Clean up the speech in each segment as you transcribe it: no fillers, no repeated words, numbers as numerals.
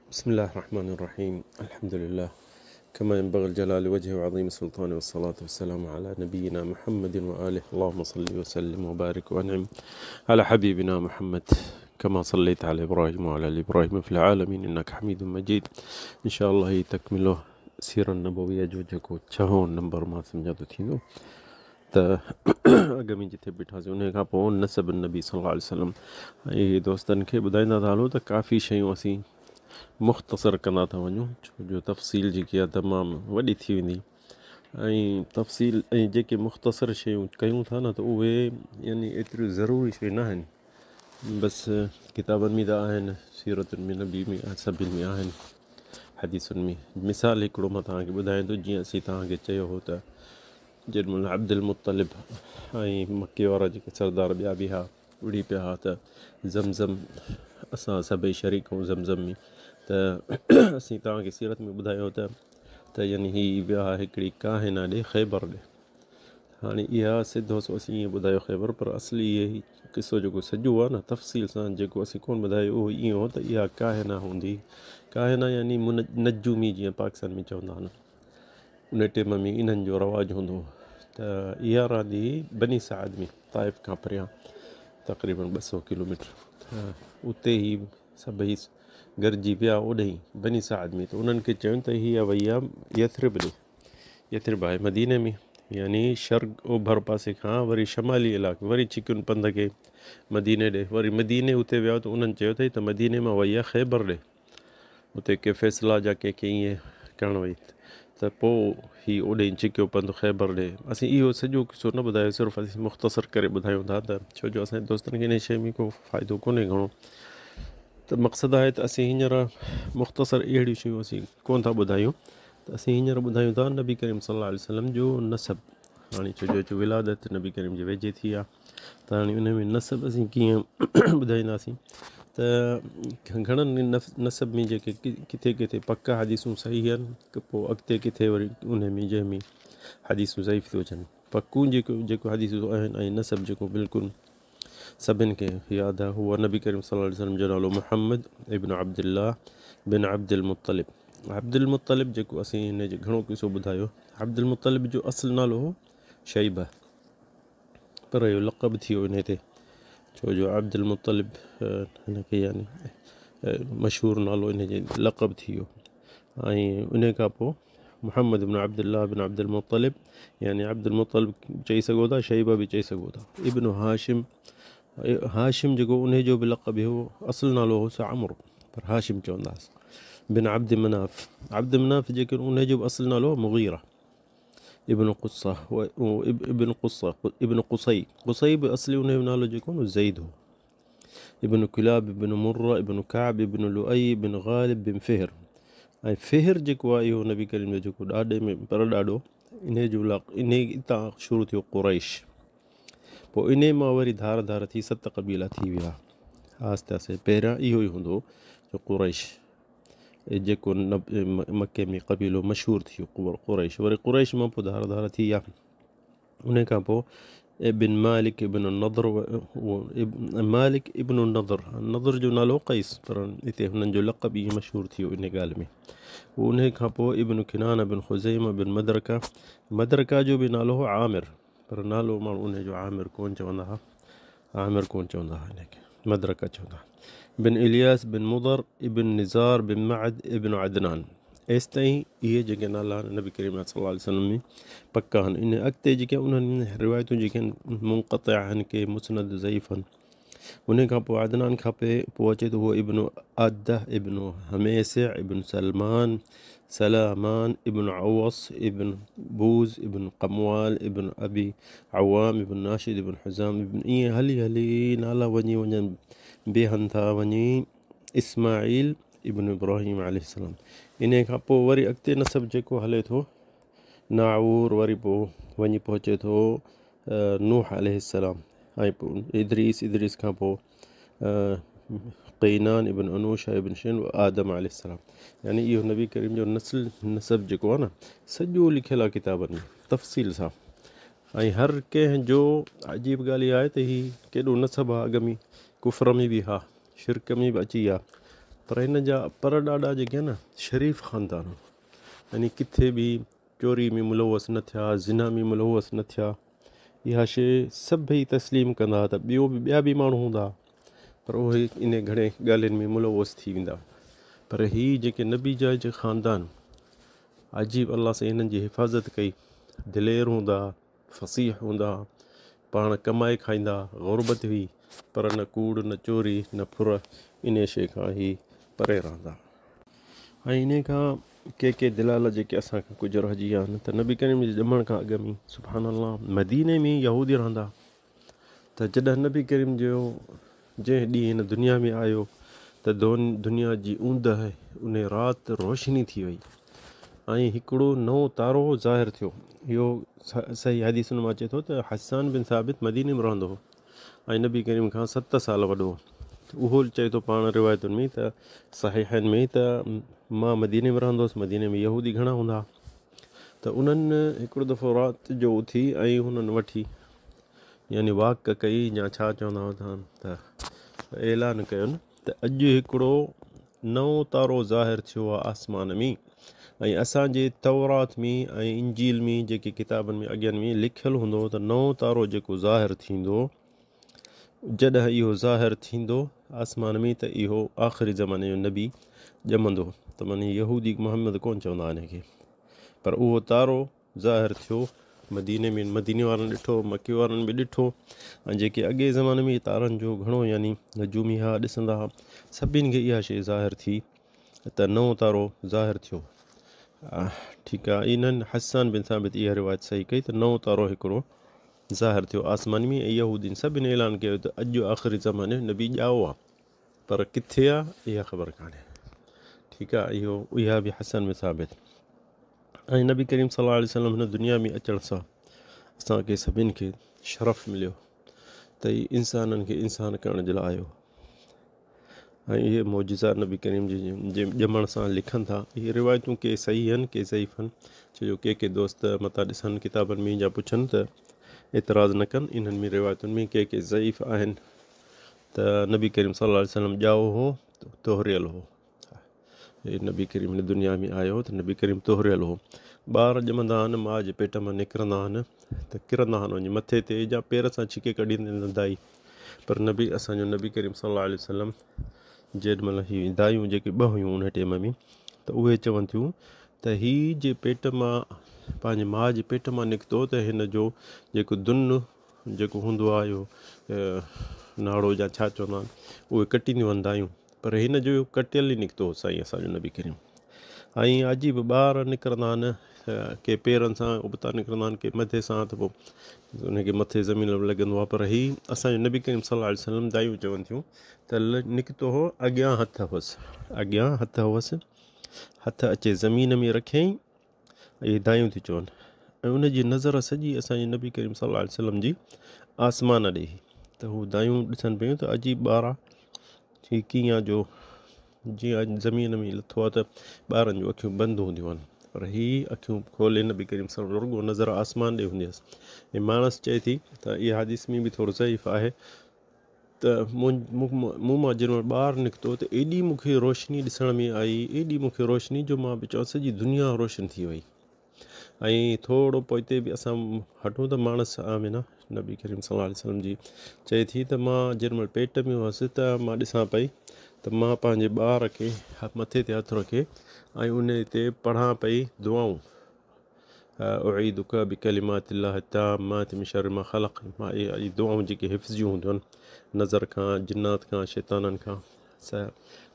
بسم الله الرحمن الرحيم. الحمد لله كما ينبغي الجلال وجهه وعظيم سلطانه، والصلاة والسلام على نبينا محمد وآله. اللهم صل وسلم وبارك وأنعم على حبيبنا محمد كما صليت على إبراهيم وعلى آل إبراهيم في العالمين إنك حميد مجيد. إن شاء الله هي تڪملو سيرت نبويء جو جيڪو ڇهون نمبر مان سمجهان ٿو ٿيندو ته اڳ ۾ جتي بيٺاسين ان کان پوء نسب النبي صلي الله عليه وسلم. ۽ دوستن کي ٻڌائيندا ٿا هلون ته ڪافي شيون اسين مختصر ڪندا ٿا وڃون، ڇو جو تفصيل جيڪي آهي تمام وڏي ٿي ويندي، ۽ تفصيل ۽ جيڪي مختصر شيون ڪيون ٿا نه ته اهي يعني ايتريون ضروري شيون نه آهن، بس ڪتابن ۾ ته آهن، سيرتن ۾ نبي ۾ سڀن ۾ آهن، حديثن ۾. مثال هڪڙو مان توهان کي ٻڌايان ٿو، جيئن اسين توهان کي چيو هو ته جيڏي مهل عبدالمطلب ۽ مڪي وارا جيڪي سردار ٻيا به ها وڙهي پيا ها ته زمزم اسان سڀئي شريڪ آهيون زمزم ۾، ته اسين توهان کي سيرت ۾ ٻڌايو ته يعني هي ويا هڪڙي ڪاهنه ڏي خيبر ڏي. هاڻي اها سڌو سو اسين ائين ٻڌايو خيبر، پر اصلي اهي قصو جيڪو سڄو آهي نه تفصيل سان جيڪو اسين ڪونه ٻڌايو اهو ائين هو ته اها ڪاهنه هوندي، ڪاهنه يعني نجومي جيئن پاڪستان ۾ چوندا آهن، ان ٽيم ۾ انهن جو رواج هوندو هو. ته اها رهندي هئي بني سعد ۾ طائف کان پريان تقريبن 200 ڪلوميٽر، ته اتي هي سڀئي گڏجي ويا اوڏهين بني سعد ۾. ته انهن کي چيون ته هيء وئي آهي يثرب ڏي، يثرب آهي مديني ۾ يعني شرق اوڀر پاسي کان وري شمالي علائقي، وري ڇڪين پنڌ کي مديني ڏي، وري مديني اتي ويا ته انهن چيو اٿئي ته مديني مان وئي آهي خيبر ڏي، اتي ڪي فيصلا جا ڪنهن کي ائين ڪرڻ وئي، ته پوء هي اوڏهين ڇڪيو پنڌ خيبر ڏي. اسين اهو سڄو قصو نه ٻڌايو، صرف اسين مختصر ڪري ٻڌايون ٿا ته ڇو جو اسان جي دوستن کي انهي شيء ۾ ڪو فائدو ڪونهي گهڻو. ته مقصد آهي ته اسين هينئر مختصر اهڙيون شيون اسين ڪونه ٿا ٻڌايون، ته اسين هينئر ٻڌايون ٿا نبي ڪريم صلي الله عليه وسلم جو نسب. هاڻي ڇو جو ولادت نبي ڪريم جي ويجهي ٿي آهي ته هاڻي ان ۾ نسب اسين ڪيئن ٻڌائينداسين. ته گهڻن نسب ۾ جيڪي ڪٿي ڪٿي پڪا حديثون صحيح آهن، ته پوء اڳتي ڪٿي وري ان ۾ جنهن ۾ حديثون ضعيف ٿيون اچن، پڪون جيڪو حديثون آهن ۽ نسب جيڪو بلڪل سڀن کي ياد آهي، هو نبي ڪريم صلي الله عليه وسلم جو نالو محمد ابن عبدالله بن عبدالمطلب. عبدالمطلب جيڪو اسين هن جو گهڻو قصو ٻڌايو، عبدالمطلب جو اصل نالو هو شيبه، پر اهو لقب ٿي ويو انهي تي، ڇو جو عبدالمطلب هن کي يعني مشهور نالو انهي جي لقب ٿي ويو. ۽ انهي کان پوء محمد بن عبدالله بن عبدالمطلب، يعني عبدالمطلب چئي سگهو ٿا، شيبه به چئي سگهو ٿا. ابن هاشم، هاشم جيڪو انهي جو به لقب هو، اصل نالو هوس عمرو پر هاشم چوندا هئس. بن عبد مناف، عبد مناف جيڪو انهي جو به اصل نالو هو مغيره. ابن قصه، ابن قصه، ابن قصي، قصي به اصلي انهي جو نالو جيڪو هو زيد هو. ابن ڪلاب ابن مره ابن ڪعب ابن لؤي ابن غالب بن فهر. ۽ فهر جيڪو آهي اهو نبي ڪريم جو جيڪو ڏاڏي ۾ پر ڏاڏو، انهي جو لاق انهي اتان شروع ٿيو قريش. پوء انهي مان وري ڌار ڌار ٿي 7 قبيلا ٿي ويا آهستي آهستي. پهريان اهو ئي هوندو هو جو قريش جيڪو مڪي ۾ قبيلو مشهور ٿي ويو قريش، وري قريش مان پوء ڌار ڌار ٿي ويا. انهي کان پوء ابن مالڪ ابن النضر، مالڪ ابن النضر، نضر جو نالو قيس، پر هتي هنن جو لقب ائين مشهور ٿي ويو انهي ڳالهه ۾. انهي کان پوء ابن ڪنانه بن خزيمه بن مدرڪه، مدرڪه جو به نالو هو عامر، پر نالو ماڻهو انهي جو عامر ڪونه چوندا هئا، عامر ڪونه چوندا هئا انهي کي، مدرڪه چوندا هئا. بن الياس بن مضر ابن نزار بن معد ابن عدنان. ايستائين اهي جيڪي نالا آهن نبي ڪريم صلي الله عليه وسلم ۾ پڪا آهن. ان اڳتي جيڪي انهن روايتون جيڪي آهن منقطع آهن، ڪي مسند ضعيف آهن. ان کان پوء عدنان کان پوء اچي ٿو هو ابن عده ابن هميسع ابن سلمان سلامان ابن عوص ابن بوز ابن قموال ابن ابي عوام ابن ناشد ابن حزام ابن، ائين هلي هلي نالا وڃي وڃن بيهن ٿا وڃي اسماعيل ابن ابراهيم عليه السلام. انهي کان پوء وري اڳتي نسب جيڪو هلي ٿو ناعور، وري پوء وڃي پهچي ٿو نوح عليه السلام ۽ پوء ادريس، ادريس کان پوء قينان ابن انوشه ابن شن و آدم عليه السلام. يعني اهو نبي ڪريم جو نسل نسب جيڪو آهي نه سڄو لکيل آهي ڪتابن ۾ تفصيل سان. ۽ هر ڪنهن جو عجيب ڳالهه اها آهي ته هي ڪيڏو نسب آهي، اڳ ۾ ڪفر ۾ به ها، شرڪ ۾ به اچي ويا، پر هن جا پر ڏاڏا جيڪي آهن نه شريف خاندان هو يعني ڪٿي به چوري ۾ ملوث نه ٿيا، زنا ۾ ملوث نه ٿيا. اها شيء سڀئي تسليم ڪندا ته ٻيو به ٻيا به ماڻهو هوندا پر اهي ان گهڻي ڳالهين ۾ ملوث ٿي ويندا پر هي جيڪي نبي جا جي خاندان عجيب الله سائين هنن جي حفاظت ڪئي دلير هوندا فصيح هوندا ها، پاڻ ڪمائي کائيندا ها، غربت هئي پر نه ڪوڙ نه چوري نه ڦر انهيء شيء کان هي پري رهندا ها. ۽ انهيء کان ڪي ڪي دلال جيڪي اسان کان ڪجهه رهجي ويا آهن ته نبي ڪريم جي ڄمڻ کان اڳ ۾ سبحان الله مديني ۾ يهودي رهندا ها ته جڏهن نبي ڪريم جو جنهن ڏينهن هن دنيا ۾ آيو ته دنيا جي اوندهه ان رات روشني ٿي وئي ۽ هڪڙو نئون تارو ظاهر ٿيو. اهو صحيح حديثن مان اچي ٿو ته حسان بن ثابت مديني ۾ رهندو هو ۽ نبي ڪريم کان ست سال وڏو هو. اهو چئي ٿو پاڻ روايتن ۾ ته صحيحين ۾ ته مان مديني ۾ رهندو هوس، مديني ۾ يهودي گهڻا هوندا هئا ته انهن هڪڙو دفعو رات جو اٿي ۽ هنن وٺي يعني واڪ ڪئي يا ڇا چوندا هئا ته اعلان ڪين ته اڄ هڪڙو نئون تارو ظاهر ٿيو آهي آسمان ۾ ۽ اسان جي تورات ۾ ۽ انجيل ۾ جيڪي ڪتابن ۾ اڳين ۾ لکيل هوندو ته نئون تارو جيڪو ظاهر ٿيندو جڏهن اهو ظاهر ٿيندو آسمان ۾ ته اهو آخري زماني جو نبي ڄمندو ته معني يهودي محمد ڪونه چوندا ان کي پر اهو تارو ظاهر ٿيو مديني ۾ مديني وارن ڏٺو مڪي وارن به ڏٺو ۽ جيڪي اڳي زماني ۾ تارن جو گهڻو يعني نجومي ها ڏسندا ها سڀني کي اها شيء ظاهر ٿي ته نئون تارو ظاهر ٿيو ٺيڪ آهي انهن حسان بن ثابت اها روايت صحيح ڪئي ته نئون تارو هڪڙو ظاهر ٿيو آسمان ۾ ۽ يهودين سڀني اعلان ڪيو ته اڄ آخري زماني نبي ڄائو آهي پر ڪٿي آهي اها خبر ڪانهي ٺيڪ آهي اهو اها به حسان بن ثابت ۽ نبي ڪريم صلي الله عليه وسلم هن دنيا ۾ اچڻ سان اسان کي سڀن کي شرف مليو ته هي انسانن کي انسان ڪرڻ جي لاء آيو ۽ اهي معجزا نبي ڪريم جي جي ڄمڻ سان لکن ٿا اهي روايتون ڪي صحيح آهن ڪي ضعيف آهن ڇو جو ڪي ڪي دوست متان ڏسن ڪتابن ۾ يا پڇن ته اعتراض نه ڪن انهن ۾ روايتن ۾ ڪي ڪي ضعيف آهن ته نبي ڪريم صلي الله عليه وسلم ڄائو هو طهريل هو هي نبي ڪريم هن دنيا ۾ آيو ته نبي ڪريم طهريل هو. ٻار ڄمندا آهن ماء جي پيٽ مان نڪرندا آهن ته ڪرندا آهن وڃي مٿي تي يا پير سان ڇڪي ڪڍيندا آهن دائي پر نبي اسان جو نبي ڪريم صلي الله عليه وسلم جيڏ مهل هي دايون جيڪي ٻه هيون ان ٽيم ۾ ته اهي چون ٿيون ته هي جي پيٽ مان پنهنجي ماء جي پيٽ مان نڪتو ته هن جو جيڪو دن جيڪو هوندو آهي اهو ناڙو يا ڇا چوندا آهن اهي ڪٽينديون آهن دايون پر هن جو ڪٽيل ئي نڪتو هو سائين اسان جو نبي ڪريم ۽ عجيب ٻار نڪرندا آهن ڪي پيرن سان ابتا نڪرندا آهن ڪي مٿي سان ته پوء ان کي مٿي زمين لڳندو آهي پر هي اسان جو نبي ڪريم صلي الله عليه وسلم دايون چون ٿيون ته نڪتو هو اڳيان هٿ هئس اڳيان هٿ هئس هٿ اچي زمين ۾ رکيائين اهي دايون ٿي چون ۽ ان جي نظر سڄي اسان جي نبي ڪريم صلي الله عليه وسلم جي آسمان ڏي ته هو دايون ڏسن پيون ته عجيب ٻار آ هي ڪيئن آ جو جيئن زمين ۾ لٿو آ ته ٻارن جون اکيون بند هونديون آهن پر هي اکيون کولي نبي ڪريم صلي الله رڳو نظر آسمان ڏي هوندي هيس ۽ ماڻس چئي ٿي ته اها حديث ۾ به ٿورو ضعيف آهي ته مون مان جنهن مهل ٻاهر نڪتو ته ايڏي مون کي روشني ڏسڻ ۾ آئي ايڏي مون کي روشني جو مان به چوان سڄي دنيا روشن ٿي وئي ۽ ٿورو پوئتي به اسان هٽون ته ماڻس آمنه نبي ڪريم صلي الله عليه وسلم جي چئي ٿي ته مان جنهن مهل پيٽ ۾ هئس ته مان ڏسان پئي ته مان پنهنجي ٻار کي مٿي تي هٿ رکي ۽ ان تي پڙهان پئي دعائون اعيذک بڪلمات الله التامات من شر ما خلق مان اهي دعائون جيڪي حفظ جون هونديون آهن نظر کان جنات کان شيطانن کان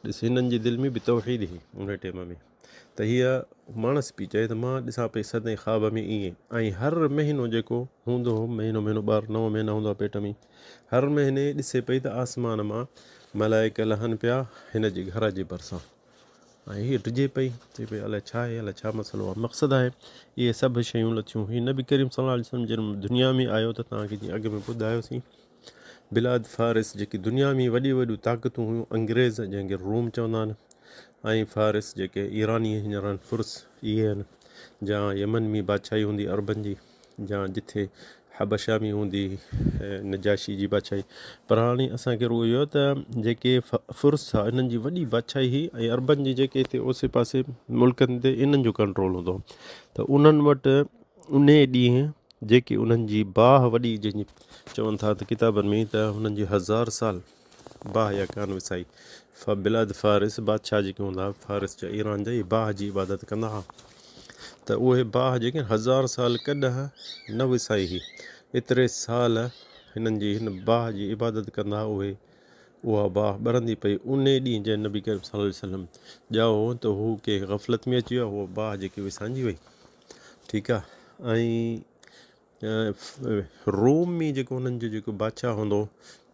ڏس هنن جي دل ۾ به توحيد هئي ان ٽيم ۾ ته هيء ماڻس پئي چئي ته مان ڏسان پئي سدائين خواب ۾ ائين ۽ هر مهينو جيڪو هوندو هو مهينو مهينو ٻار نو مهينا هوندو پيٽ ۾ هر مهيني ڏسي پئي ته آسمان مان ملائڪ لهن پيا هن جي گهر جي ڀرسان ۽ هيء ڊڄي پئي، چئي پئي الائي ڇا آهي، الائي ڇا مسئلو آهي. مقصد آهي اهي سڀ شيون لٿيون. هي نبي ڪريم صلي الله عليه وسلم جڏهن دنيا ۾ آيو ته توهان کي جيئن اڳ ۾ ٻڌايوسين بلاد فارس جيڪي دنيا ۾ وڏي وڏيون طاقتون هيون انگريز جنهن کي روم چوندا آهن ۽ فارس جيڪي ايراني هينئر آهن فرس اهي آهن جا يمن ۾ بادشاهي هوندي عربن جي جا جٿي حبشه ۾ هوندي نجاشي جي بادشاهي. پر هاڻي اسان کي رڳو اهو ته جيڪي فرس ها انهن جي وڏي بادشاهي هئي ۽ عربن جي جيڪي هتي اوسي پاسي ملڪن تي انهن جو ڪنٽرول هوندو هو ته انهن وٽ انهي ڏينهن جيڪي انهن جي باهه وڏي جنهن جي چون ٿا ته ڪتابن ۾ ته هنن جي هزار سال باهه يا ڪانه وسائي. بلاد فارس بادشاهه جيڪي هوندا ها فارس جا ايران جا اهي باهه جي عبادت ڪندا ها ته اهي باهه جيڪي هزار سال ڪڏهن نه وسائي هئي ايتري سال هنن جي هن باهه جي عبادت ڪندا ها اهي اها باهه ٻرندي پئي انهي ڏينهن جڏهن نبي ڪريم صلي الله عليه وسلم ڄائو هو ته هو ڪنهن غفلت ۾ اچي ويو اها باهه جيڪي وسانجي وئي ٺيڪ آهي ۽ روم ۾ جيڪو انهن جو جيڪو بادشاهه هوندو هو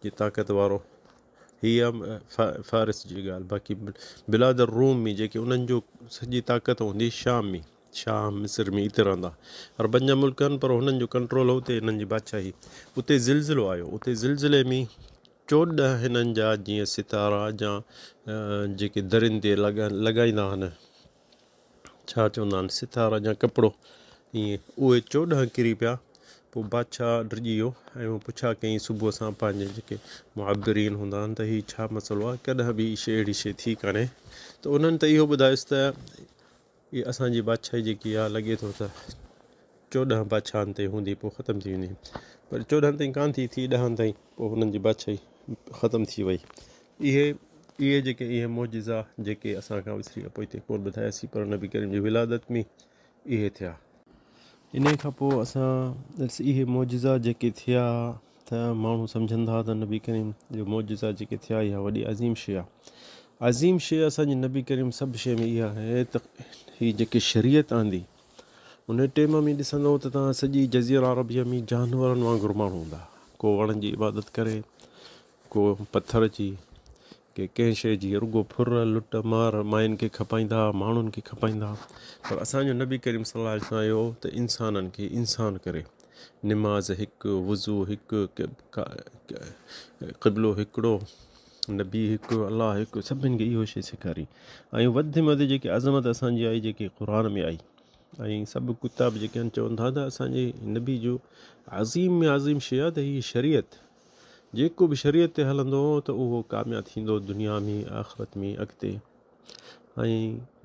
جي طاقت وارو هي فارس جي ڳالهه باقي بلاد الروم ۾ جيڪي انهن جو سڄي طاقت هوندي شام ۾ شام مصر ۾ اتي رهندا عربن جا ملڪ آهن پر هنن جو ڪنٽرول هو اتي هنن جي بادشاهي اتي زلزلو آيو اتي زلزلي ۾ 14 هنن جا جيئن ستارا جا جيڪي درين تي لڳائيندا آهن ڇا چوندا آهن ستارا يا ڪپڙو ائين اهي 14 ڪري پيا. پوء بادشاهه ڊڄي ويو ۽ هو پڇا ڪيائين صبح سان پنهنجي جيڪي معبرين هوندا آهن ته هي ڇا مسئلو آهي ڪڏهن به شيء اهڙي شيء ٿي ڪانهي. ته انهن ته اهو ٻڌايس ته هي اسان جي بادشاهي جيڪي آهي لڳي ٿو ته 14 بادشاهن تائين هوندي پوء ختم ٿي ويندي، پر 14 تائين ڪانه ٿي، ٿي 10 تائين پوء هنن جي بادشاهي ختم ٿي وئي. اهي اهي جيڪي اهي معجزا جيڪي اسان کان وسري ويا پوئتي ڪونه ٻڌاياسين پر نبي ڪريم جي ولادت ۾ اهي ٿيا. انهي کان پوء اسان اهي معجزا جيڪي ٿيا ته ماڻهو سمجهن ٿا ته نبي ڪريم جو معجزا جيڪي ٿيا اها وڏي عظيم شيء آهي. عظيم شيء اسان جي نبي ڪريم سڀ شيء ۾ اها آهي ته هي جيڪي شريعت آندي ان ٽيم ۾ ڏسندو ته توهان سڄي جزيره عربيه ۾ جانورن وانگر ماڻهو هوندا، ڪو وڻن جي عبادت ڪري، ڪو پٿر جي، ڪي ڪنهن شيء جي، رڳو ڦر، لٽ، مار، ماين کي کپائيندا ها، ماڻهن کي کپائيندا ها، پر اسان جو نبي ڪريم صلي الله عليه وسلم آيو ته انسانن کي انسان ڪري، نماز هڪ، وضو هڪ، قبلو هڪڙو، نبي هڪ، الله هڪ، سڀن کي اهو شيء سيکاري ۽ وڌ ۾ وڌ جيڪي عظمت اسان جي آئي جيڪي قرآن ۾ آئي ۽ سڀ ڪتاب جيڪي آهن چون ٿا ته اسان جي نبي جو عظيم ۾ عظيم شيء آهي ته هي شريعت جيڪو به شريعت تي هلندو ته اهو ڪامياب ٿيندو دنيا ۾ آخرت ۾ اڳتي. ۽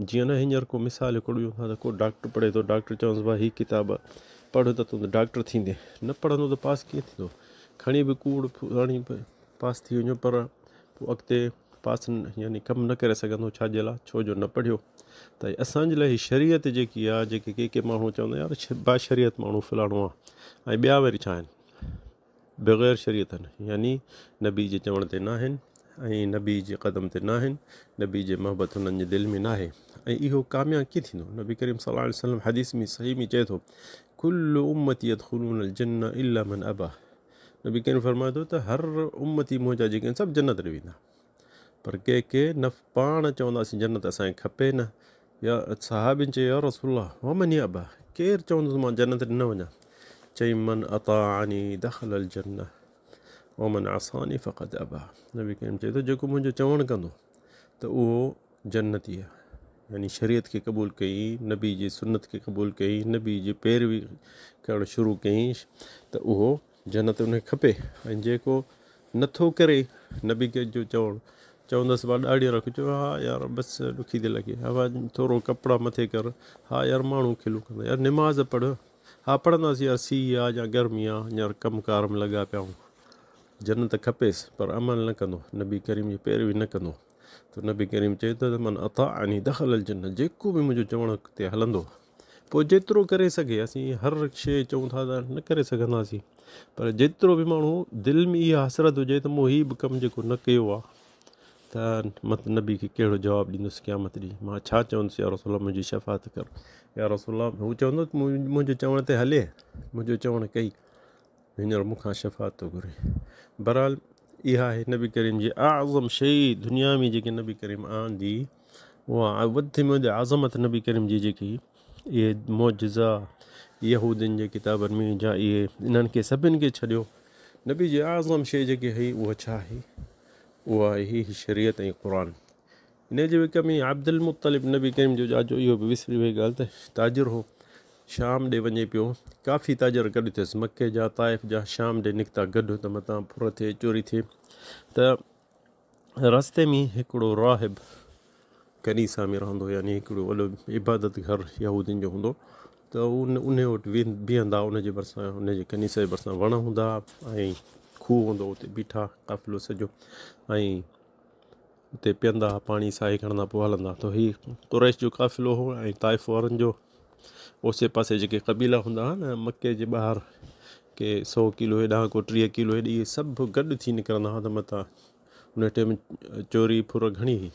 جيئن نه هينئر ڪو مثال هڪڙو ڏيون ٿا ته ڪو ڊاڪٽر پڙهي ٿو ڊاڪٽر چونس ڀاء هي ڪتاب پڙهه ته تون ڊاڪٽر ٿيندين نه پڙهندو ته پاس ڪيئن ٿيندو کڻي به ڪوڙ هڻي پاس ٿي وڃو پر پوء اڳتي پاس يعني ڪم نه ڪري سگهندو ڇا جي لاء ڇو جو نه پڙهيو ته اسان جي لاء هي شريعت جيڪي آهي جيڪي ڪي ڪي ماڻهو چوندا يار باشريعت ماڻهو فلاڻو آهي ۽ ٻيا وري ڇا آهن بغير شريعت يعني نبي جي چوڻ تي ناهن ۽ نبي جي قدم تي ناهن، نبي جي محبت هنن جي دل ۾ ناهي ۽ اهو ڪامياب ڪيئن ٿيندو؟ نبي ڪريم صلي الله عليه وسلم حديث ۾ صحيح ۾ چئي ٿو ڪل امتي يدخلون الجنه الا من ابا نبي ڪريم فرمائي ٿو ته هر امتي منهنجا جيڪي آهن سڀ جنت ڏي ويندا پر ڪي ڪي نه پاڻ چونداسين جنت اسان کي کپي نه يا صحابين چيو يا رسول الله ومن يابا ڪير چوندو ته مان جنت ڏي نه وڃان؟ چيائين من اطاعني دخل الجنه ومن عصاني فقد ابا نبي ڪريم چئي ٿو جيڪو منهنجو چوڻ ڪندو ته اهو جنتي آهي يعني شريعت کي قبول ڪئي نبي جي سنت کي قبول ڪئي نبي جي پيروي ڪرڻ شروع ڪئي ته اهو جنت ان کي کپي ۽ جيڪو نٿو ڪري نبي ڪريم جو چوڻ چوندس ڀا ڏاڙهي رک چيو ها يار بس ڏکي ٿي لڳي ها ڀا ٿورو ڪپڙا مٿي ڪر ها يار ماڻهو کلون ڪندا يار نماز پڙهه ها پڙهنداسين يار سيء آ يا گرمي آ يار ڪم ڪار ۾ لڳا پيا آهيون جنت کپيس پر عمل نه ڪندو نبي ڪريم جي پيروي نه ڪندو ته نبي ڪريم چئي ٿو ته من اطاعني دخل الجنه جيڪو به منهنجو چوڻ تي هلندو پوء جيترو ڪري سگهي اسين هر شيء چئون ٿا ته نه ڪري سگهنداسين پر جيترو به ماڻهو دل ۾ اها حسرت هجي ته مون هي به ڪم جيڪو نه ڪيو آهي ته مت نبي کي ڪهڙو جواب ڏيندس قيامت ڏينهن مان ڇا چوندس يا رسول الله منهنجي شفاعت ڪر يا رسول الله هو چوندو ته منهنجو چوڻ تي هلي منهنجو چوڻ ڪئي هينئر مون کان شفاعت ٿو گهري. بهرحال اها آهي نبي ڪريم جي اعظم شيء دنيا ۾ جيڪي نبي ڪريم آندي اها وڌ ۾ وڌ عظمت نبي ڪريم جي جيڪي اهي معجزا يهودين جي ڪتابن ۾ جا اهي انهن کي سڀن کي ڇڏيو نبي جي اعظم شيء جيڪي هئي اها ڇا هئي اها هئي شريعت ۽ قرآن انهيء جي وچ ۾ عبدالمطلب نبي ڪريم جو چاچو اهو به وسري وئي ڳالهه ته تاجر هو. شام ڏي وڃي پيو. ڪافي تاجر گڏ ٿيس، مڪي جا، طائف جا، شام ڏي نڪتا گڏ ته متان ڦر ٿئي، چوري ٿئي. ته رستي ۾ هڪڙو راهب ڪنيسا ۾ رهندو هو، يعني هڪڙو وڏو عبادت گهر يهودين جو هوندو ته ان انهي وٽ بيهندا، ان جي ڀرسان، ان جي ڪنيسا جي ڀرسان وڻ هوندا ۽ کوهه هوندو، اتي بيٺا قافلو سڄو ۽ اتي پيئندا ها پاڻي، ساهي کڻندا پوء هلندا. ته هي قريش جو قافلو هو ۽ طائف وارن جو. اوسي پاسي جيڪي قبيلا هوندا ها نه مڪي جي ٻاهر، ڪي 100 ڪيلو هيڏانهن، ڪو 30 ڪيلو هيڏي، اهي سڀ گڏ ٿي نڪرندا ها ته متان ان ٽيم چوري ڦر گهڻي هئي.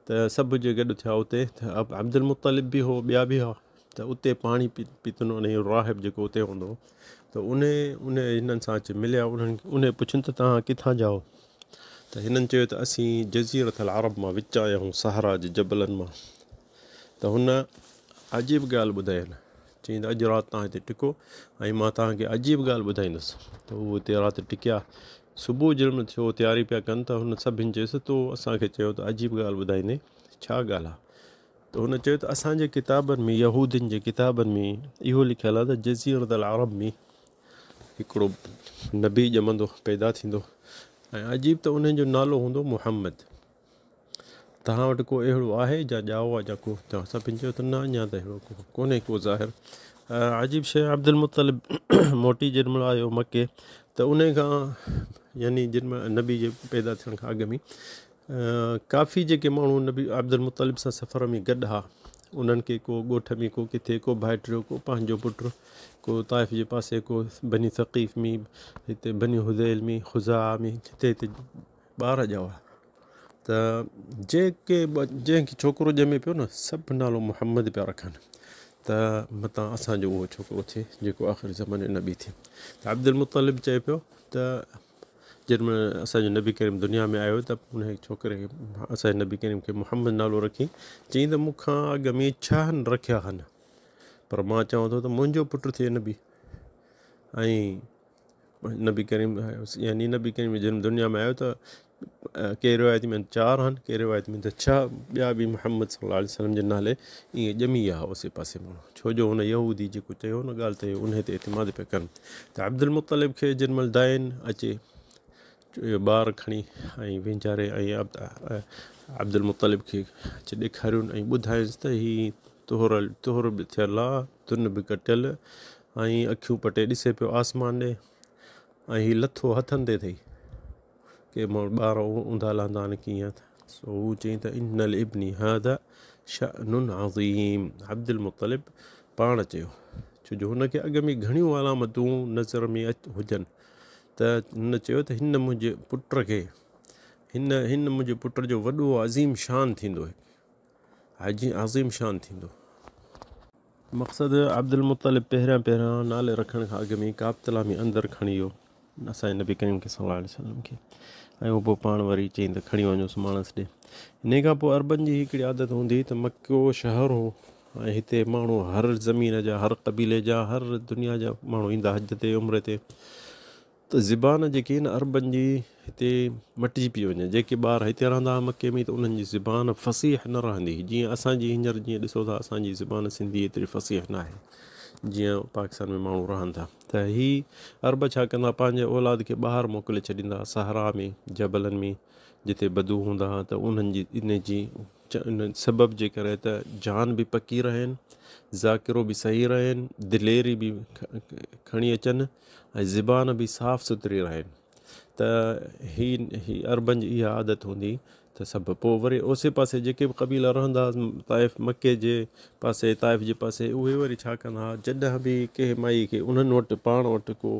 ته سڀ جي گڏ ٿيا اتي ته عبدالمطلب به هو، ٻيا به هئا. ته اتي پاڻي پيتن انهي راهب جيڪو اتي هوندو هو، ته انهي انهي هنن سان اچي مليا. انهن انهي پڇين ته توهان ڪٿان جا آهيو؟ ته هنن چيو ته اسين جزيرة العرب مان وچ آيا آهيون، صحرا جي جبلن مان. ته هن عجيب ڳالهه ٻڌائين، چيائين ته اڄ رات توهان هتي ٽڪو ۽ مان توهان کي عجيب ڳالهه ٻڌائيندس. ته هو اتي رات ٽڪيا. صبح جنهن مهل ٿيو تياري پيا ڪن ته هن سڀني چيس تو اسان کي چيو ته عجيب ڳالهه ٻڌائيندين، ڇا ڳالهه آهي؟ ته هن چيو ته اسان جي ڪتابن ۾، يهودين جي ڪتابن ۾ اهو لکيل آهي ته جزيرة العرب ۾ هڪڙو نبي ڄمندو، پيدا ٿيندو ۽ عجيب ته انهن جو نالو هوندو محمد. توهان وٽ ڪو اهڙو آهي جا ڄائو آهي جا ڪو؟ ته سڀني چيو ته نه اڃا ته اهڙو ڪو ڪونهي ڪو ظاهر. عجيب شيء عبدالمطلب موٽي جيڏي مهل آيو مڪي ته انهي کان يعني جيڏي مهل نبي جي پيدا ٿيڻ کان اڳ ۾ ڪافي جيڪي ماڻهو نبي عبدالمطلب سان سفر ۾ گڏ ها، انهن کي ڪو ڳوٺ ۾ ڪو ڪٿي ڪو ڀائٽيو، ڪو پنهنجو پٽ، ڪو طائف جي پاسي، ڪو بني ثقيف ۾، هتي بني هذيل ۾، خزاعه ۾، هتي هتي ٻار ڄاوا. ته جيڪي جنهن کي ڇوڪرو ڄمي پيو نه، سڀ نالو محمد پيا رکن ته متان اسان جو اهو ڇوڪرو ٿئي جيڪو آخر زماني نبي ٿئي. ته عبدالمطلب چئي پيو ته جنهن مهل اسان جو نبي ڪريم دنيا ۾ آيو ته ان ڇوڪري کي، اسان جي نبي ڪريم کي محمد نالو رکي. چيائين ته مون کان اڳ ۾ ڇهن رکيا هن، پر مان چوان ٿو ته منهنجو پٽ ٿئي نبي. ۽ نبي ڪريم يعني نبي ڪريم جنهن دنيا ۾ آيو ته ڪي روايت ۾ چار آهن، ڪي روايت ۾ ته ڇهه ٻيا به محمد صلي الله عليه وسلم جي نالي ائين ڄمي ويا اوسي پاسي ماڻهو، ڇو جو هن يهودي جيڪو چيو نه ڳالهه ته انهي تي اعتماد پيا ڪن. ته عبدالمطلب کي جن مهل دائن اچي اهو ٻار کڻي ۽ وينجهاري ۽ عبدالمطلب کي اچي ڏيکاريون ۽ ٻڌائينس ته هي طهر طهر به ٿيل آ، تن به ڪٽيل ۽ اکيون پٽي ڏسي پيو آسمان ڏي ۽ هي لٿو هٿن تي اٿئي. ڪي ماڻهو ٻار اونڌا لهندا آهن ڪيئن. سو هو چئين ته ان لابني هذا شأن عظيم. عبدالمطلب پاڻ چيو، ڇو جو هن کي اڳ ۾ گهڻيون علامتون نظر ۾ هجن، ته هن چيو ته هن منهنجي پٽ کي، هن هن منهنجي پٽ جو وڏو عظيم شان ٿيندو، عظيم شان ٿيندو. مقصد عبدالمطلب پهريان پهريان نالي رکڻ کان اڳ ۾ ڪعبة الله ۾ اندر کڻي ويو اسان جي نبي ڪريم کي صلي الله عليه وسلم کي، ۽ اهو پوء پاڻ وري چيائين ته کڻي وڃوس ماڻس ڏي. انهي کان پوء عربن جي هڪڙي عادت هوندي هئي ته مڪو شهر هو ۽ هتي ماڻهو هر زمين جا، هر قبيلي جا، هر دنيا جا ماڻهو ايندا حج تي عمري تي، ته زبان جيڪي آهن عربن جي هتي مٽجي پئي وڃي. جيڪي ٻار هتي رهندا هئا مڪي ۾ ته انهن جي زبان فصيح نه رهندي هئي، جيئن اسان جي هينئر جيئن ڏسو ٿا اسان جي زبان سنڌي ايتري فصيح نه آهي جيئن پاڪستان ۾ ماڻهو رهن ٿا. ته هي عرب ڇا ڪندا پنهنجي اولاد کي ٻاهر موڪلي ڇڏيندا صحرا ۾ جبلن ۾ جتي بدو هوندا هئا، ته انهن جي ان جي ان سبب جي ڪري ته جان به پڪي رهين، ذاڪرو به صحيح رهين، دليري به کڻي اچن ۽ زبان به صاف سٿري رهين. ته هي هي عربن جي اها عادت هوندي ته سڀ پوء وري اوسي پاسي جيڪي به قبيلا رهندا هئا طائف مڪي جي پاسي طائف جي پاسي، اهي وري ڇا ڪندا هئا جڏهن به ڪنهن مائي کي انهن وٽ پاڻ وٽ ڪو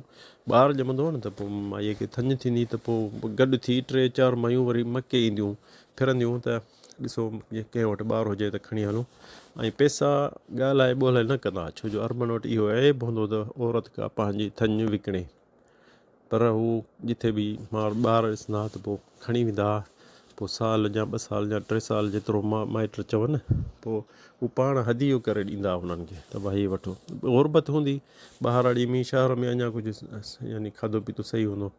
ٻار ڄمندو هو نه ته پوء مائيء کي ٿڃ ٿيندي ته پوء گڏ ٿي ٽي چار مايون وري مڪي اينديون ڦرنديون ته ڏسو جي ڪنهن وٽ ٻار هجي ته کڻي هلون. ۽ پئسا ڳالهائي ٻولهائي نه ڪندا ڇو جو عربن وٽ اهو عيب هوندو ته عورت ڪا پنهنجي ٿڃ وڪڻي. پر هو جٿي به مار ٻار ڏسندا ته پوء کڻي ويندا ها. پوء سال يا ٻه سال يا ٽي سال جيترو مائٽ چون پوء هو پاڻ هديو ڪري ڏيندا هنن کي ته ڀائي وٺو. غربت هوندي ٻهراڙي ۾ شهر ۾ اڃا ڪجهه يعني کاڌو پيتو صحيح هوندو.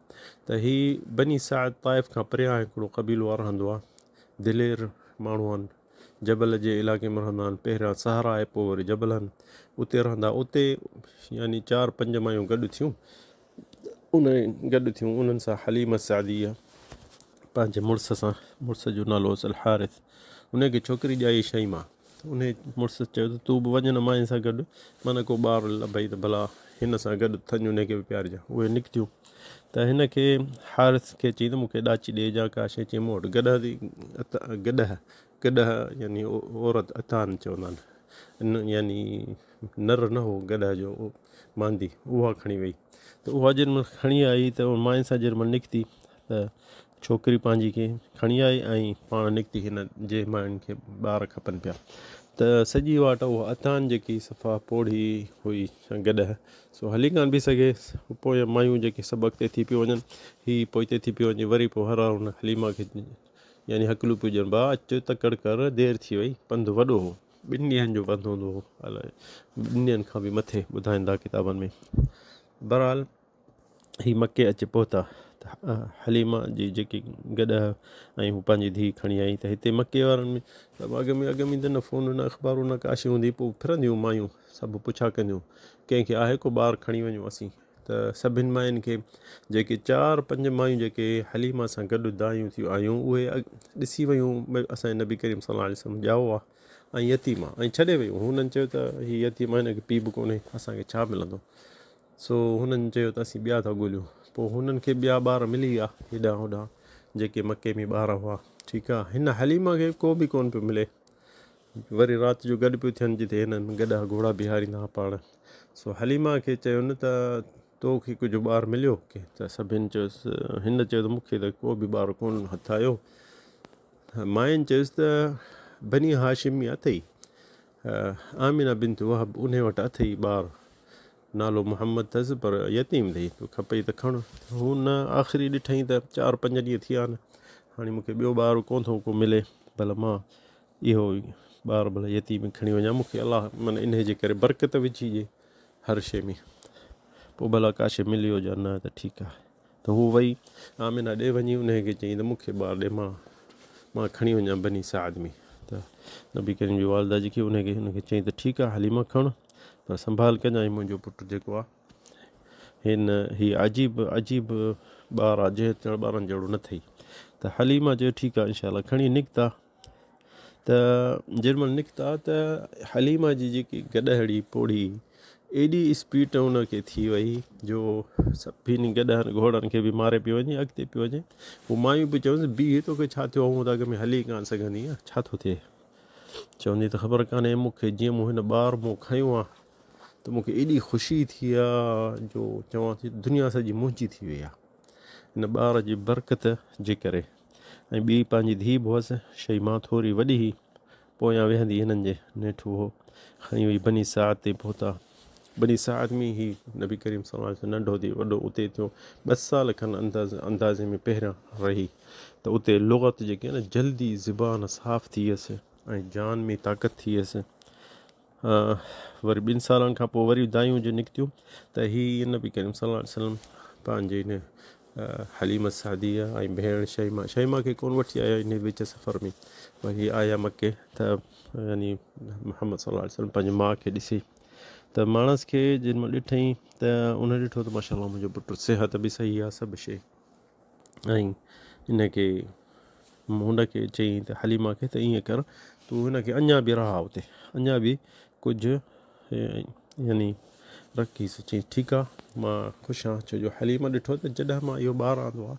ته هي بني سعد طائف کان پريان هڪڙو قبيلو رهندو آهي، دلير ماڻهو آهن. جبل جي علائقي ۾ رهندا آهن. پهريان صحرا آهي پوء وري جبل آهن. اتي رهندا. اتي يعني چار پنج مايون گڏ ٿيون. ان گڏ ٿيون انهن سان حليمه سعديه پنهنجي مڙس سان، مڙس جو نالو هوس الحارث، ان کي ڇوڪري ڄائي شيمه. انهي مڙس چيو ته تون به وڃ نه ماين سان گڏ، معنيٰ ڪو ٻار لڀئي ته ڀلا هن سان گڏ ٿڃ انهي کي به پيارجان. اهي نڪتيون ته هن کي حارث کي چيائين ته مون کي ڏاچي ڏي جا ڪا شيء. چيائين مون وٽ گڏهه ٿي، گڏهه، گڏهه يعني عورت اتان چوندا آهن، يعني نر نه هو گڏهه جو، ماندي اها کڻي وئي. ته اها جنهن مهل کڻي آئي ته ماين سان جنهن مهل نڪتي ته ڇوڪري پنهنجي کي کڻي آئي ۽ پاڻ نڪتي هن جي ماين کي ٻار کپن پيا. ته سڄي واٽ اها اتان جيڪي صفا پوڙهي هئي گڏهه سو هلي ڪانه پئي سگهي. پويان مايون جيڪي سڀ اڳتي ٿي پيون وڃن، هي پوئتي ٿي پيو وڃي. وري پوء هر هر هن حليمه کي يعني هڪلون پيون ڏين، ڀاء اچ تڪڙ ڪر، دير ٿي وئي. پنڌ وڏو هو، ٻن ڏينهن جو پنڌ هوندو هو، الائي ٻن ڏينهن کان به مٿي ٻڌائين ٿا ڪتابن ۾. بهرحال هي مڪي اچي پهتا ته حليمه جي جيڪي گڏهه ۽ هو پنهنجي ڌيء کڻي آئي ته هتي مڪي وارن ۾ سڀ اڳ ۾ اڳ ۾ ته نه فون نه اخبارون نه ڪا شيء هوندي. پوء ڦرنديون مايون سڀ پڇا ڪنديون ڪنهن کي آهي ڪو ٻار کڻي وڃون اسين. ته سڀن ماين کي جيڪي چار پنج مايون جيڪي حليمه سان گڏ دايون ٿيون آيون اهي ڏسي ويون اسان جي نبي ڪريم صلي الله عليه وسلم ڄائو آ ۽ يتيم آ ۽ ڇڏي ويون. هنن چيو ته هي يتيم آ هن کي پيء به ڪونهي اسان کي ڇا ملندو. سو هنن چيو ته اسين ٻيا ٿا ڳوليون. پوء هنن کي ٻيا ٻار ملي ويا هيڏانهن هوڏانهن جيڪي مڪي ۾ ٻار هئا. ٺيڪ آ هن حليمه کي ڪو به ڪونه پيو ملي. وري رات جو گڏ پيو ٿين جتي هنن گڏهه گهوڙا بيهاريندا هئا پاڻ. سو حليمه کي چين ته تو کي ڪجهه ٻار مليو ڪي؟ ته سڀن چيس، هن چيو ته مون کي ته ڪو به ٻار ڪونه هٿ آيو. ماين چيس ته بني هاشم ۾ اٿئي آمنه بنت وهب انهي وٽ اٿئي ٻار، نالو محمد اٿس پر يتيم اٿئي، تو کپئي ته کڻ. هن آخري ڏٺائين ته چار پنج ڏينهن ٿي ويا آهن، هاڻي مون کي ٻيو ٻار ڪونه ٿو ڪو ملي، ڀلا مان اهو ئي ٻار ڀلا يتيم کڻي وڃان، مون کي الله من انهي جي ڪري برڪت وجهي ڏي هر شيء ۾، پوء ڀلا ڪا شيء مليو يا نه ته ٺيڪ آهي. ته هوء وئي آمنه ڏي وڃي انهي کي چيائين ته مون کي ٻار ڏي مان کڻي وڃان بني سعد ۾. ته نبي ڪريم جي والده جيڪي انهي کي هن کي چيائين ته ٺيڪ آهي حليمه کڻ پر سنڀال ڪجانء منهنجو پٽ جيڪو آهي هن هي عجيب عجيب ٻار آهي جنهن تهڙ ٻارن جهڙو نه ٿئي. ته حليمه چيو ٺيڪ آهي انشاء الله. کڻي نڪتا ته جنهن مهل نڪتا ته حليمه جي جيڪي گڏهڙي پوڙهي ايڏي اسپيڊ ان کي ٿي وئي جو سڀني گڏهن گهوڙن کي به ماري پيو وڃي اڳتي پيو وڃي. پوء مايون پيون چونس بيهه توکي ڇا ٿيو هونء ته اڳ ۾ هلي ڪانه سگهندي ڇا ٿو ٿئي؟ چوندي ته خبر ڪانهي مون کي جيئن مون هن ٻار مون کنيو آ ته مون کي ايڏي خوشي ٿي آ جو چوان ٿي دنيا سڄي منهنجي ٿي وئي آ هن ٻار جي برڪت جي ڪري. ۽ ٻي پنهنجي ڌيء به هئس، شيما ٿوري وڏي هئي، پويان ويهندي هنن جي، نيٺ اهو کڻي وئي بني سعد تائين پهتا. بني سعد ۾ هي نبي ڪريم صلي الله عليه وسلم ننڍو ٿي وڏو اتي ٿيو، ٻه سال کن اندازي ۾ پهريان رهي ته اتي لغت جيڪي آهي نه جلدي زبان صاف ٿي ويس ۽ جان ۾ طاقت ٿي ويس. وري ٻن سالن کان پوء وري دايون جو نڪتيون ته هي نبي ڪريم صلي الله عليه وسلم پنهنجي ان حليمه سعديه ۽ ڀيڻ شيما، شيما کي ڪونه وٺي آيا ان وچ سفر ۾ وري آيا مڪي ته يعني محمد صلي الله عليه وسلم پنهنجي ماء کي ڏسي ته ماڻس کي جن مهل ڏٺائين ته ان ڏٺو ته ماشاء الله منهنجو پٽ صحت به صحيح آهي سڀ شيء ۽ ان کي هن کي چيائين ته حليمه کي ته ائين ڪر تون هن کي اڃا به رهاء اتي اڃا به ڪجهه يعني رکيس. چيائين ٺيڪ آ مان خوش آهيان ڇو جو حليمه ڏٺو ته جڏهن مان اهو ٻار آندو آ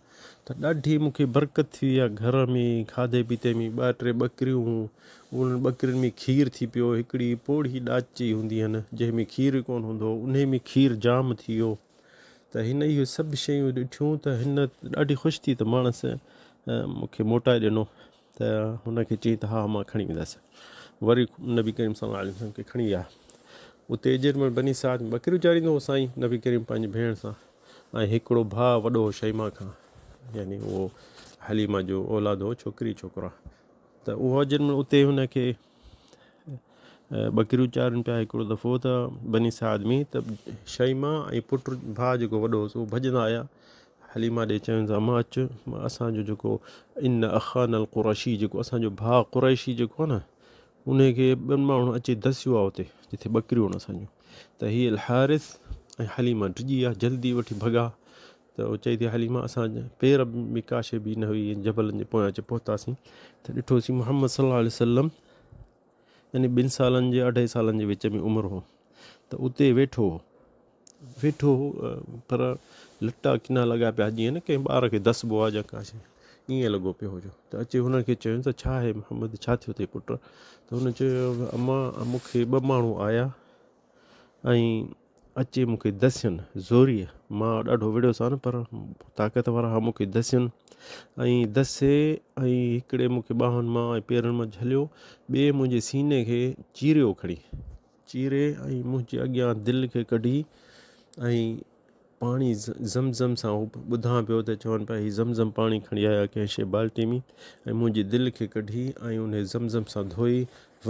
ته ڏاڍي مون کي برڪت ٿي وئي آ گهر ۾ کاڌي پيتي ۾ ٻه ٽي ٻڪريون هيون انهن ٻڪرين ۾ کير ٿي پيو هڪڙي پوڙهي ڏاچي هوندي هن جنهن ۾ کير ئي ڪونه هوندو هو انهي ۾ کير جام ٿي ويو. ته هن اهي سڀ شيون ڏٺيون ته هن ڏاڍي خوش ٿي ته ماڻس مون کي موٽائي ڏنو ته هن کي چيائين ته ها مان کڻي ويندس. وري نبي ڪريم صلي الله عليه وسلم کي کڻي ويا. اتي جنهن مهل بني سعد ۾ ٻڪريون چاريندو هو سائين نبي ڪريم پنهنجي ڀيڻ سان ۽ هڪڙو ڀاء وڏو هو شيما کان يعني اهو حليمه جو اولاد هو ڇوڪري ڇوڪرا ته اهو جنهن مهل اتي هن کي ٻڪريون چارين پيا هڪڙو دفعو ته بني سعد ۾ ته شيما ۽ پٽ ڀاء جيڪو وڏو هوس اهو ڀڄندا آيا حليمه ڏي چون ته امان اچ اسان جو جيڪو ان اخانا القرشي جيڪو اسان جو ڀاء قريشي جيڪو آهي نه انهي کي ٻن ماڻهن اچي دسيو آ اتي جتي ٻڪريون هن اسان جون ته هي الحارث ۽ حليمه ڊڄي ويا جلدي وٺي ڀڳا ته هو چئي ٿي حليمه اسان پير ۾ ڪا شيء به نه هئي جبلن جي پويان اچي پهتاسين ته ڏٺوسين محمد صلي الله عليه وسلم يعني ٻن سالن جي اڍائي سالن جي وچ ۾ عمر هو ته اتي ويٺو هو ويٺو هو پر لٽا ڪنا لڳا پيا جيئن نه ڪنهن ٻار کي دسبو آهي يا ڪا شيء ائين لڳو پيو هجو ته اچي هن کي چيو ته ڇا آهي محمد ڇا ٿيو اٿئي پٽ ته هن چيو امان مون کي ٻه ماڻهو آيا ۽ اچي مون کي دسين زوريء مان ڏاڍو وڙهيوسان پر طاقت وارا هئا مون کي دسين ۽ دسي ۽ هڪڙي مون کي ٻانهن مان ۽ پيرن مان جهليو ٻئي منهنجي سيني کي چيريو کڻي چيري ۽ منهنجي اڳيان دل کي ڪڍي ۽ پاڻي زم زم سان هو ٻڌان پيو ته چون پيا هي زم زم پاڻي کڻي آيا ڪنهن شيء بالٽي ۾ ۽ منهنجي دل کي ڪڍي ۽ انهي زم زم سان ڌوئي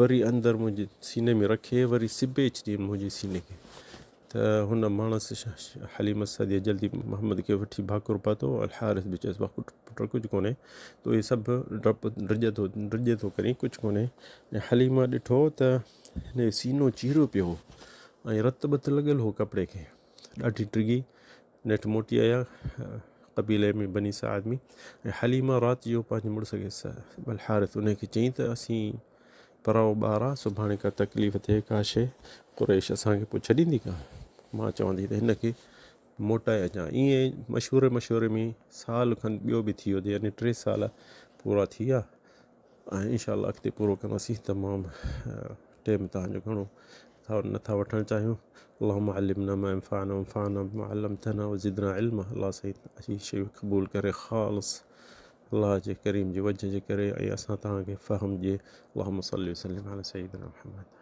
وري اندر منهنجي سيني ۾ رکي وري سبي ڇڏين منهنجي سيني کي ته هن ماڻس حليمه سعديه جلدي محمد کي وٺي ڀاڪر پاتو. الحارث به چيس پٽ ڪجهه ڪونهي تون هي سڀ ڊپ ڊڄ ٿو ڊڄ ٿو ڪرين ڪجهه ڪونهي ۽ حليمه ڏٺو ته هن جو سينو چيريو پيو هو ۽ رت بت لڳل هو ڪپڙي کي ڏاڍي ڊڄي نيٺ موٽي آيا قبيلي ۾ بني سعد ۾ ۽ حليمه رات جو پنهنجي مڙس کي الحارث ان کي چيائين ته اسين پرائو ٻار آ سڀاڻي ڪا تڪليف ٿئي ڪا شيء قريش اسان کي پوء ڇڏيندي ڪانه مان چوان ٿي ته هن کي موٽائي اچان ائين مشوري مشوري ۾ سال کن ٻيو به ٿي ويو يعني ٽي سال پورا ٿي ويا ۽ انشاء الله اڳتي پورو ڪنداسين تمام ٽيم توهان جو گهڻو نٿا وٺڻ چاهيون اللهم علمنا ما ينفعنا وانفعنا بما علمتنا وزدنا علما الله سائين هي شيون قبول ڪري خالص الله جي ڪريم جي وجه جي ڪري ۽ اسان توهان کي فهم ڏئي اللهم صل وسلم علي سيدنا محمد.